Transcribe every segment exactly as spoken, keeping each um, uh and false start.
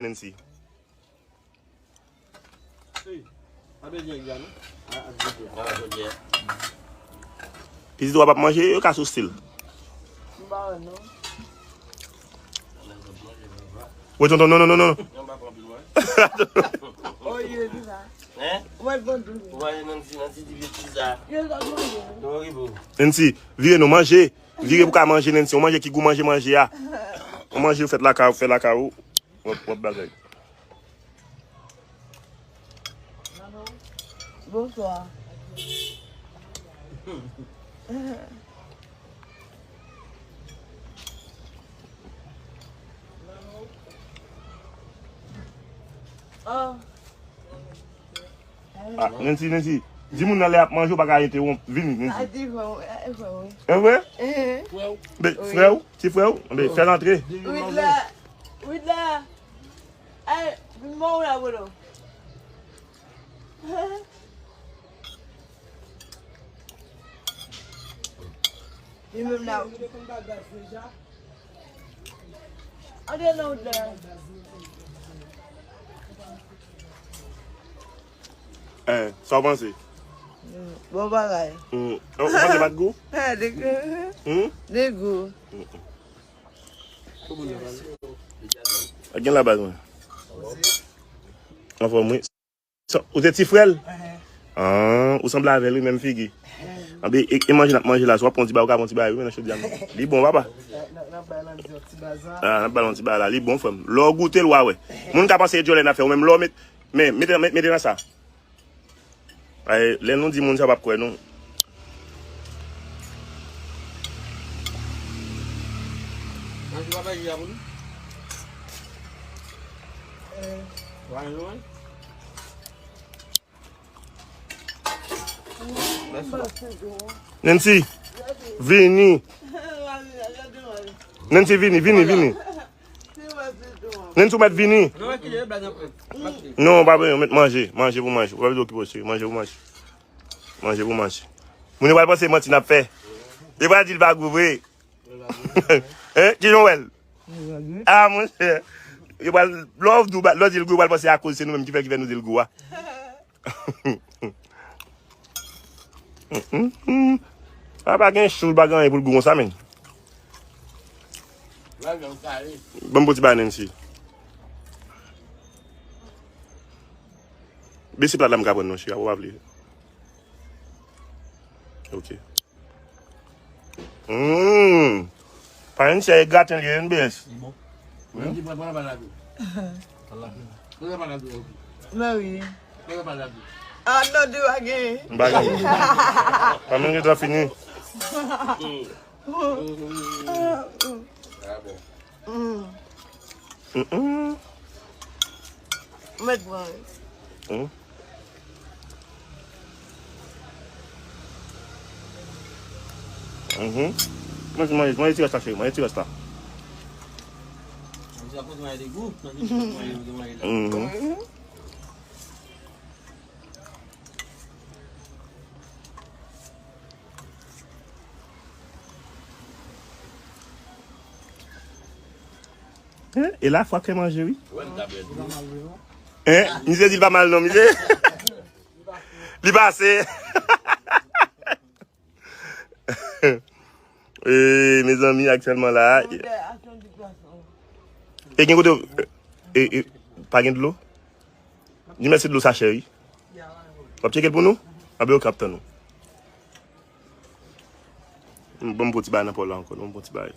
Nancy. Pitit ou a p ap manje, yo ka sou stil. Wè, tonton, non, non, non, non. Nancy, vire nou manje. Vire pou ka manje, Nancy. Yon manje ki gou manje, manje a. Yon manje ou fèt lakay, ou fè lakay ou. W ap, w ap bagay. Bonsoir. Ah, Nancy, Nancy, di moun nan lè ap manje, ou pa ka entewonp. Vini, Nancy. E vre? Be, frè w? Ti frè w? Be, fè l antre. Wi la. Wi la. Ay, mò w la, bolo. Li menm la. Antre nan wout la. Eh, sa w panse? Bon bagay. Hmm. Ou panse pa t gou? Eh, de gou. Hmm? De gou. Hmm. Gen la baz mwen. Anfòm, wi. Sa, ou se ti frè l? Ah, ou sanble avè l, wi, menm figi. Anben, e, e manje n ap manje la, si w ap pran ti bagay, ou ka pran ti bagay, wi, men nan chodi a. Li bon, papa. Ah, n ap ba l yon ti bagay la, li bon, frè m. Lè w goute l, w a wè. Moun ka panse e dyòlè n ap fè, ou menm lè w met, men, mete, mete, mete nan sa. Ay, lè nou di moun sa, p ap kwè nou. Manje pa bay ji a pou nou? Wa nou wè? Nancy, vini. Nancy, vini, vini, vini. Nancy, ou mèt vini. Non, pa bezwen, mèt manje. Manje pou manje. Ou pa bezwen okipe w, cheri. Manje pou manje. Manje pou manje. Moun yo pral panse manti n ap fè. Yo pral di l pa gou vre. Hein? Kijan w wè l? Ah, monchè. Yo pral, lè w di l gou, yo pral panse akoz se nou menm ki fè, ki fè nou di l gou a. Mm, mm, mm. A pa gen chou, pa gen anyen pou l gou konsa, men. Ban m pran ti bagay Nancy. Bese plat la m ka pran non, cheri, ou pa vle. Ok. Hmm. Pa yon sèl graten li ye, yon bes. Li bon. Wi. Mwen di papa la tou. Papa la tou. Mwen wi. Papa la tou. Ah non, di pa gen. M pa gen. Pa menm gentan fini. Ah bon. Mm. Mm-mm. Mèt pran. Mm. Mhm. Manje, manje, manje ti rès la, cheri, manje ti rès la. Manje a konn manje de gou, manje de manje, manje la. Mhm. Hein? E la, fwa ke manje, wi. Hein? Misye di l pa mal, non, misye. Li pase. Eh, mezanmi, aktyèlman la. E gen kote, e, e, pa gen dlo? Di mèsi dlo sa chè, wi. W ap tcheke l pou nou? Anben, ok, ap tann ou. Ban m pran ti bagay nan pa w la ankò, non, ban m pran ti bagay.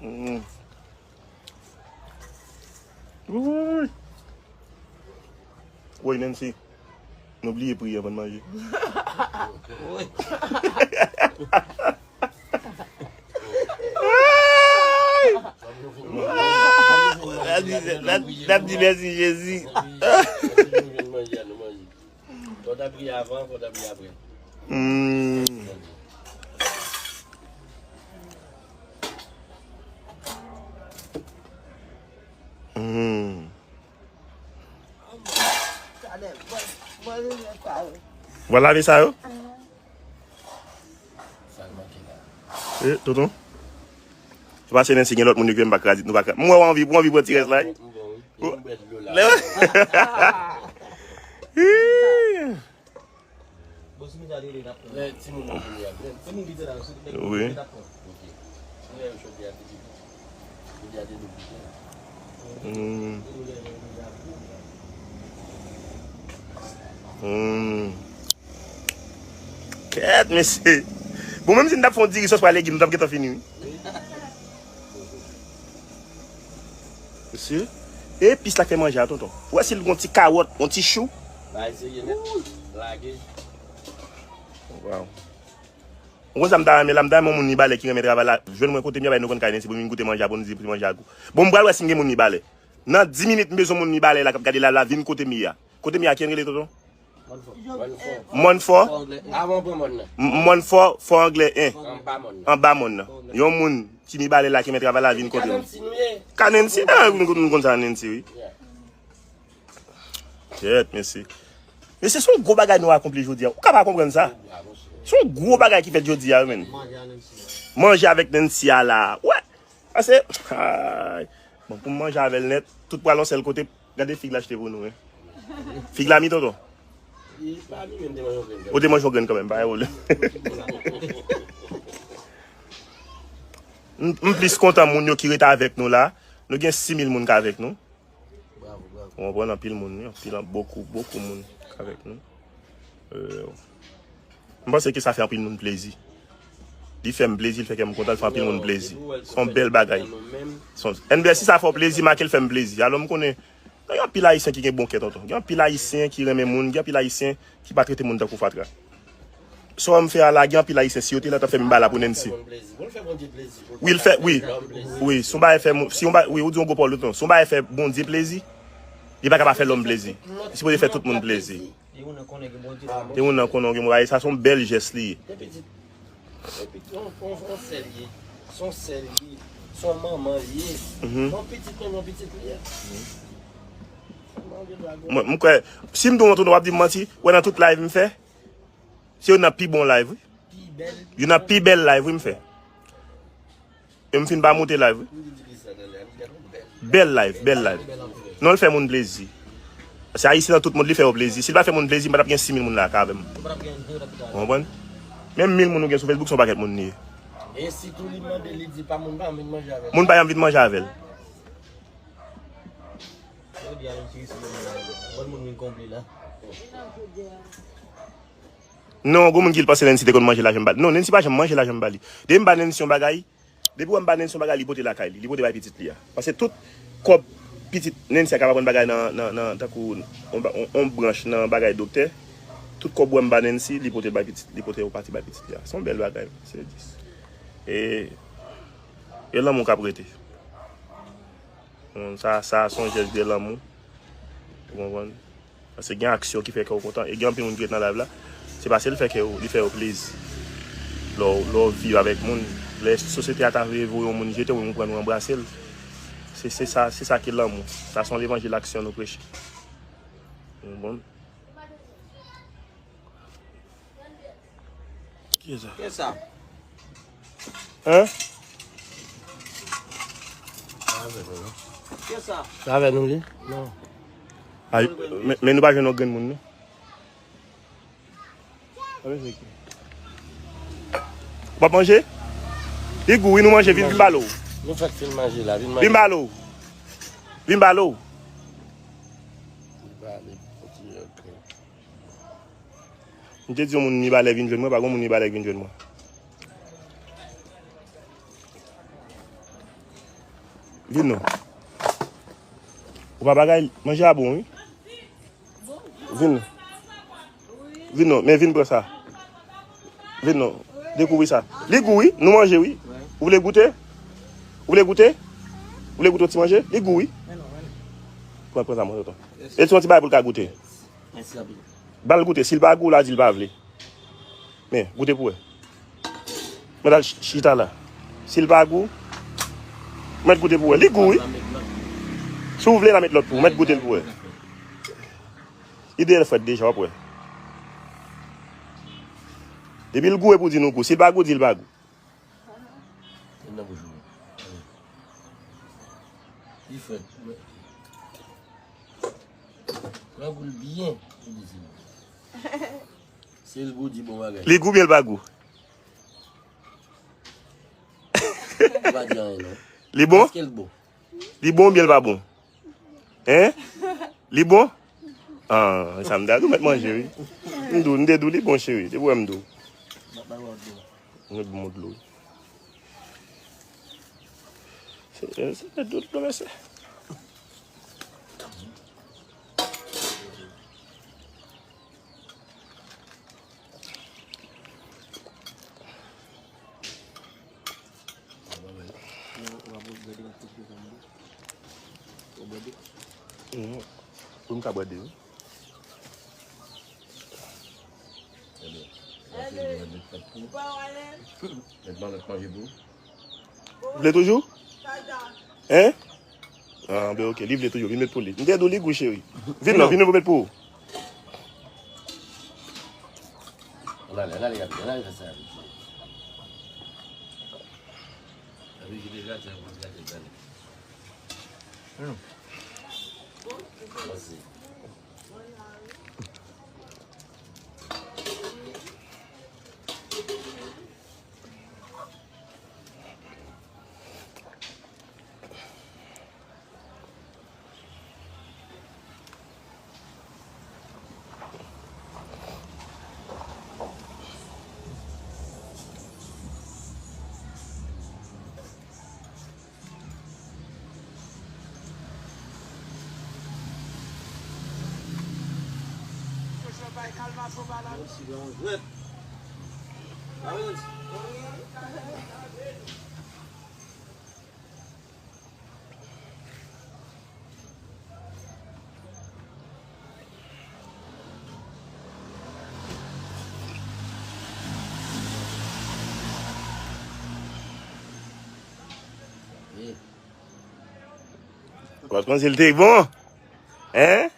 Mm. Woy. Woy, Nancy. Nou bliye priye anvan n manje. Ay! N ap di, n ap, n ap di mèsi, Jezi. Fò w ta priye avan, fò w ta priye apre. Hmm. Hmm. W al lave sa yo? E, tonton? Se pase Nancy gen lòt moun yo ki menm pa kraze, nou pa kraze. Mwen w anvi, w anvi pran ti rès la? Lè- Bon, si misye a te rele, n ap pran. Lè timoun nan vini a, se moun ki te la, se moun ki te la pran. Ok. Lè yo chòt de a te di. Jodi a te di. Hmm. Hmm. Kèt, mesye. Bon, menm si n t ap fè yon diri sòs pa legim, nou t ap gentan fini, wi. Mesye. Epis la k fè manje a, tonton. Ou wè si l gon ti kawòt, yon ti chou. Bay serye nèt. Lage. Waw. Ou konn sa m ta renmen la, m ta renmen yon moun Mibalè ki renmen travay la. Jwenn mwen kote m ye, bay nou konn kay Nancy pou m vin goute manje a, pou nou di pou manje a gou. Bon, m pral wè si m gen moun Mibalè. Nan dis minit, m bezwen moun Mibalè la k ap gade live la, vin kote m ye a. Kote m ye a, ki jan l rele, tonton? Mòn fò. Mòn fò. Avan pran mòn nan. M- Mòn fò, fò anglè en. Anba mòn nan. Anba mòn nan. Yon moun ki Mibalè la ki met travay la vin kote m. Kanensi nou ye. Kanensi, ah, nou konn sa Nancy, wi. Kèt, mesye. Mesye, se yon gwo bagay nou akonpli jodi a. Ou ka pa konprann sa. Se yon gwo bagay ki fèt jodi a, wi, menn. Manje avèk Nancy a la. Wè. Pase, ay. Bon, pou m manje avè l nèt, tout pral yon sèl kote. Gade fig l achte pou nou, wi. Fig la mi, tonton. Ou te manje yon grenn kanmenm, pa gen pwoblèm. M, m plis kontan moun yo ki ret avèk nou la. Nou gen sis mil moun k avèk nou. Ou konprann, anpil moun, wi, anpil, bokou, bokou moun k avèk nou. Euh, m panse ke sa fè anpil moun plezi. Li fè m plezi, li fè kè m kontan, li fè anpil moun plezi. Se yon bèl bagay. Se yon- N B S, si sa fè w plezi, make l fè m plezi. Alò, m konnen, gen anpil Ayisyen ki gen bon kè, tonton. Gen anpil Ayisyen ki renmen moun, gen anpil Ayisyen ki pa trete moun tankou fatra. Sa w wè m fè a la, gen anpil Ayisyen, si yo te la, t ap fè m ba la pou Nancy. Wi, l fè, wi. Wi, si yon bagay fè moun, si yon ba- wi, ou di yon gwo pawòl, tonton. Si yon bagay fè Bondye plezi, li pa ka pa fè lòm plezi. Li sipoze fè tout moun plezi. Depi w nan konnen gen Bondye, sa bon. Depi w nan konnen gen Bondye, sa se yon bèl jès li ye. Yon pitit, yon pitit, yon, yon, yon sè l ye. Se yon sè l ye. Se yon manman l ye. Mhm. Se yon pitit menm, yon pitit li ye. Mwen, m kwè, si m di w yon tonton, w ap di m manti, wè nan tout live m fè, se youn nan pi bon live, wi. Youn nan pi bèl live, wi, m fè. E m fin pa moute live, wi. Bèl live, bèl live. Non, l fè moun plezi. Se Ayisyen nan tout mond, li fè yo plezi. Si l pa fè moun plezi, m pa t ap gen sis mil moun la ka avè m. Ou konprann? Menm mil moun ou gen sou Facebook, se yon pakèt moun li ye. E sitou li mande, li di pa moun pa anvi manje avè l. Moun pa anvi manje avè l. Yo di a yon ti sis mil moun la. Bon moun vin konble la. Non, gon moun ki panse Nancy te konn manje lajan m ba li. Non, Nancy pa janm manje lajan m ba li. Depi m ba Nancy yon bagay, depi w wè m ba Nancy yon bagay, li pote lakay li, li pote bay pitit li a. Paske tout kòb pitit Nancy a ka pa pran bagay nan, nan, nan, tankou on, on, on branch nan bagay doktè, tout kòb w wè m ba Nancy, li pote bay pitit, li pote yon pati bay pitit li a. Se yon bèl bagay, se dis. E, e lanmou k ap rete. Bon, sa, sa se yon jès de lanmou. Ou konprann? Paske gen aksyon ki fè kè w kontan. E gen anpil moun ki ret nan live la. Se paske l fè kè yo, li fè yo plezi. Lè w, lè w viv avèk moun, lè sosyete a ta vle voye yon moun jete w, ou pran w anbrase l. Se, se sa, se sa ki lanmou. Sa se yon levanjil aksyon nou preche. Ou konprann? Kiyès sa? Kiyès sa? Hein? Kiyès sa? Sa avè nou li? Non. Ay, men, men nou pa jwenn yon grenn moun, non. W ap manje? Li gou, wi, nou manje, vin, vin ba l. Nou fèk fin manje la, vin manje. Vin ba l. Vin ba l. Vin ba l, ok. M te di yon moun Mibalè vin jwenn mwen, pa gen moun Mibalè k vin jwenn mwen. Vin non. Ou pa bagay, manje a bon, wi. Vin. Vin non, men vin pran sa. Vin non. Dekouvri sa. Li gou, wi. Nou manje, wi. Ou vle goute? Ou vle goute? Ou vle goute yon ti manje? Li gou, wi. Pran, pran sa, manje, tonton. E se yon ti bagay pou l ka goute. Mèsi anpil. Ba l goute. Si l pa gou, l a di l pa vle. Men, goute pou wè. Mèt al ch- chita la. Si l pa gou, mèt goute pou wè. Li gou, wi. Si w vle, n a met lòt pou ou. Mèt goute l pou wè. Li deyò l frèt deja, w ap wè. Depi l gou, e pou di nou gou. Si l pa gou, di l pa gou. Li nan bouch ou. Li frèt. Pran gou l byen, pou di l. Si l gou, di bon bagay. Li gou byen, l pa gou. Ou pa di anyen, non. Li bon? Èske l bon? Li bon oubyen l pa bon? Hein? Li bon? Ah, sa m ta di w mèt manje, wi. M di w, m te di w li bon, cheri. Depi w wè m di w. Mwen bon dlo. Se, se dlo, dlo, mesye. Mhm. Pou m ka bwè de, wi. Mèt manje pou ou. Vle toujou? Hein? Ah, ben ok, li vle toujou, vin met pou li. M te di w li gou, cheri. Vin non, vin nou pou met pou ou. Ann ale, ann ale gade, ann ale fè sa. Epi ki te gate, mwen gate gade. Mèsi. Ou pa t panse l te bon? Hein?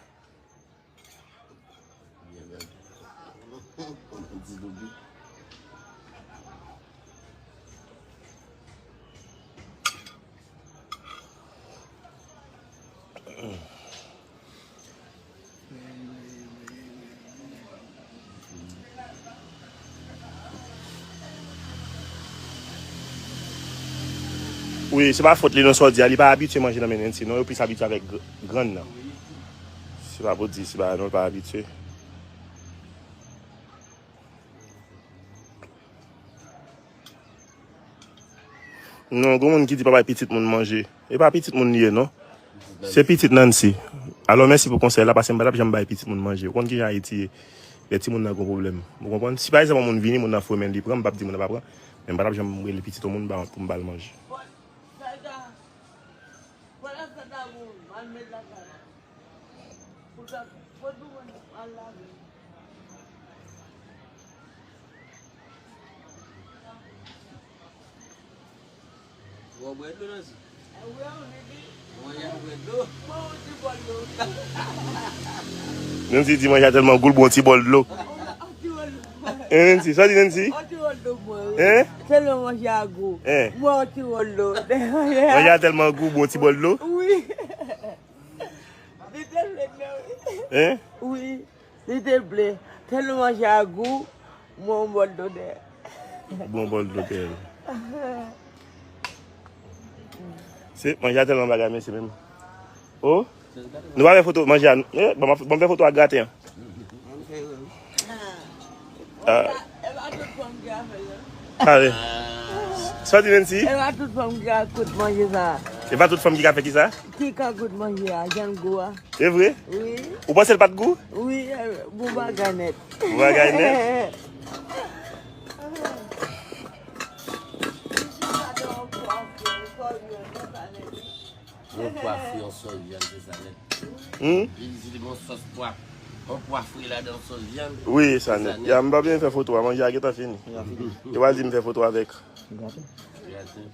Wi, se pa fòt li non, sa w di a, li pa abitye manje nan men Nancy non, yo plis abitye avèk gr-, grann nan. Se pa pou di, se pa non, li pa abitye. Non, gen moun ki di pa bay pitit moun manje. E pa pitit moun li ye, non. Se pitit Nancy. Alò, mèsi pou konsèy la, paske m pa t ap janm bay pitit moun manje. Ou konn kijan Ayiti ye. Lè timoun nan gon pwoblèm. Ou konprann? Si pa egzanp, yon moun vini, moun nan foure men l, li pran, m p ap di moun nan pa pran. Men m pa t ap janm rele pitit yon moun ba, pou m ba l manje. Ou bwè dlo, Nancy? Mwen, jan bwè dlo. Nancy di manje a tèlman gou, l bwè yon ti bòl dlo. Hein, Nancy? Sa w di, Nancy? Hein? Tèlman manje a gou. Hein? Mwen, yon ti bòl dlo. Manje a tèlman gou, bwè yon ti bòl dlo? Wi. Li te vle dlo, wi. Hein? Wi. Li te vle. Tèlman manje a gou, mwen yon bòl dlo dèyè. Bon bòl dlo dèyè. Se manje a tèlman bagay, mesye, menm. Oh? Nou pa fè foto manje a, eh, ban m, ban m fè foto ak graten an. Ah. Sa w di, Nancy? E pa tout fanm ki ka kout manje sa. E pa tout fanm ki ka fè kisa? Ki ka kout manje a, jan l gou a. Se vre? Wi. Ou panse l pa t gou? Wi, eh, bon bagay nèt. Bon bagay nèt? Yon pwa fri, yon sòs vyann, se sa nèt. Hmm? Li di li gon sòs pwa, yon pwa fri ladan yon sòs vyann. Wi, sa nèt. Ya, m pa byen fè foto a, manje a gentan fini. Yo pral di m fè foto avèk. Graten.